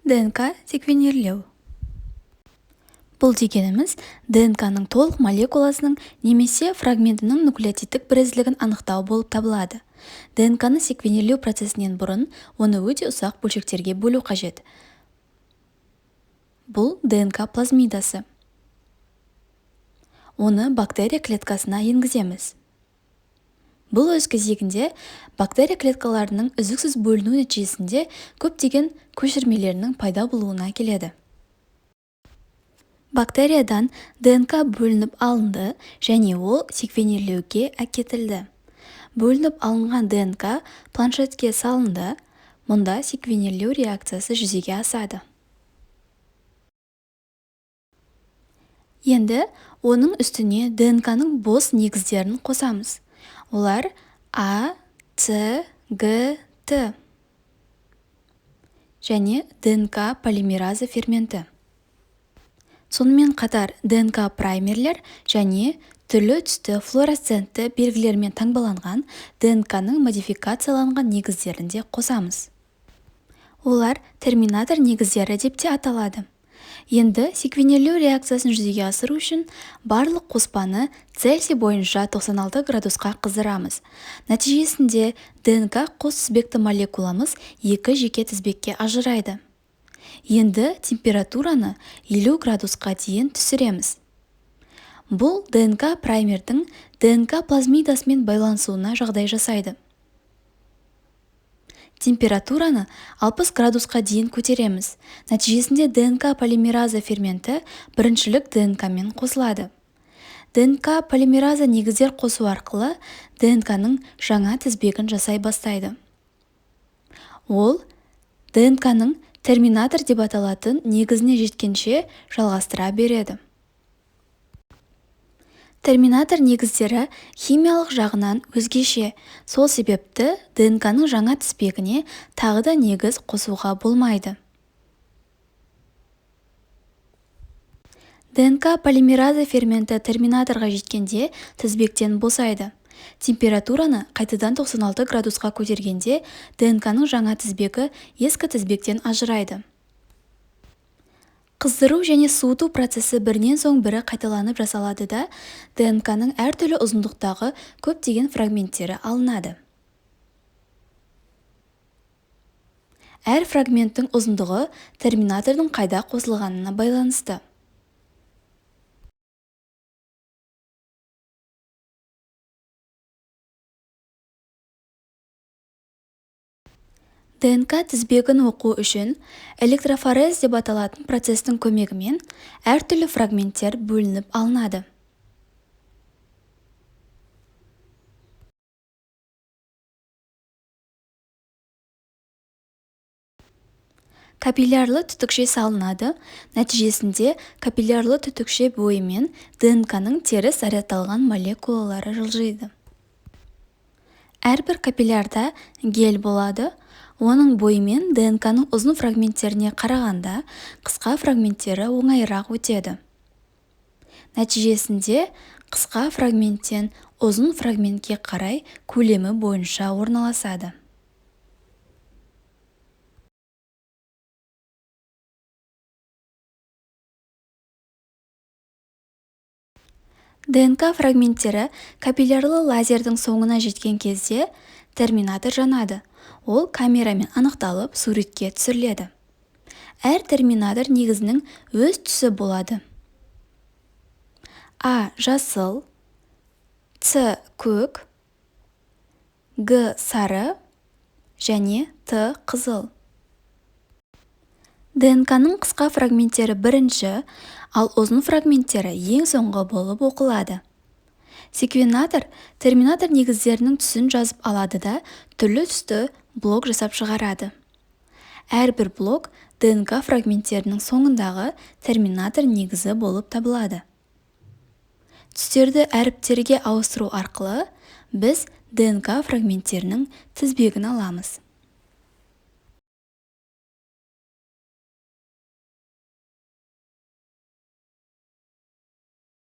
ДНК секвенерлеу. Бұл дегеніміз ДНК-ның толық молекуласының немесе фрагментінің нуклеотидтік бірізділігін анықтау болып табылады. ДНК-ны секвенерлеу процесінен бұрын оны өте ұсақ бөлшектерге бөлу қажет. Бұл ДНК плазмидасы. Оны бактерия клеткасына енгіземіз. Бұл өз кезегінде бактерия клеткаларының үздіксіз бөлінуі нәтижесінде көптеген көшірмелерінің пайда болуына әкеледі. Бактериядан ДНК бөлініп алынды және ол секвенерлеуге әкетілді. Бөлініп алынған ДНК планшетке салынды, мұнда секвенерлеу реакциясы жүзеге асады. Енді оның үстіне ДНК-ның бос негіздерін қосамыз. Олар А, С, Г, Т және ДНК полимераза ферменті. Сонымен қатар ДНК праймерлер және түрлі түсті флуоресцентті белгілермен таңбаланған ДНК-ның модификацияланған негіздерін де қосамыз. Олар терминатор негіздері деп те аталады. Енді секвенерлеу реакциясын жүзеге асыру үшін барлық қоспаны Цельсий бойынша 96 градусқа қыздырамыз. Нәтижесінде ДНК қос тізбекті молекуламыз екі жеке тізбекке ажырайды. Енді температураны 50 градусқа дейін түсіреміз. Бұл ДНК праймердің ДНК плазмидасымен байланысуына жағдай жасайды. Температураны 60 градусқа дейін көтереміз. Нәтижесінде ДНК полимераза ферменті біріншілік ДНК-мен қосылады. ДНК полимераза негіздер қосу арқылы ДНК-ның жаңа тізбегін жасай бастайды. Ол ДНК-ның терминатор деп аталатын негізіне жеткенше жалғастыра береді. Терминатор негіздері химиялық жағынан өзгеше, сол себепті ДНК-ның жаңа тізбегіне тағы да негіз қосуға болмайды. ДНК полимераза ферменті терминаторға жеткенде тізбектен босайды. Температураны қайтадан 96 градусқа көтергенде ДНК-ның жаңа тізбегі ескі тізбектен ажырайды. Қыздыру және суыту процесі бірінен соң бірі қайталанып жасалады да, ДНК-ның әртүрлі ұзындықтағы көптеген фрагменттері алынады. Әр фрагменттің ұзындығы терминатордың қайда қосылғанына байланысты. ДНК тізбегін оқу үшін электрофорез деп аталатын процестің көмегімен әртүрлі фрагменттер бөлініп алынады. Капиллярлы түтікше салынады, нәтижесінде капиллярлы түтікше бойымен ДНК-ның теріс зарядталған молекулалары жылжиды. Әрбір капиллярда гель болады, оның бойымен ДНК-ның ұзын фрагменттеріне қарағанда қысқа фрагменттері оңайырақ өтеді. Нәтижесінде қысқа фрагменттен ұзын фрагментке қарай көлемі бойынша орналасады. ДНК фрагменттері капиллярлы лазердің соңына жеткен кезде терминатор жанады. Ол камерамен анықталып, суретке түсіріледі. Әр терминатор негізінің өз түсі болады. А жасыл, С көк, Г сары және Т қызыл. ДНК-ның қысқа фрагменттері бірінші, ал ұзын фрагменттері ең соңғы болып оқылады. Секвенатор терминатор негіздерінің түсін жазып алады да, түрлі түсті блок жасап шығарады. Әрбір блок ДНК фрагменттерінің соңындағы терминатор негізі болып табылады. Түстерді әріптерге ауыстыру арқылы біз ДНК фрагменттерінің тізбегін аламыз.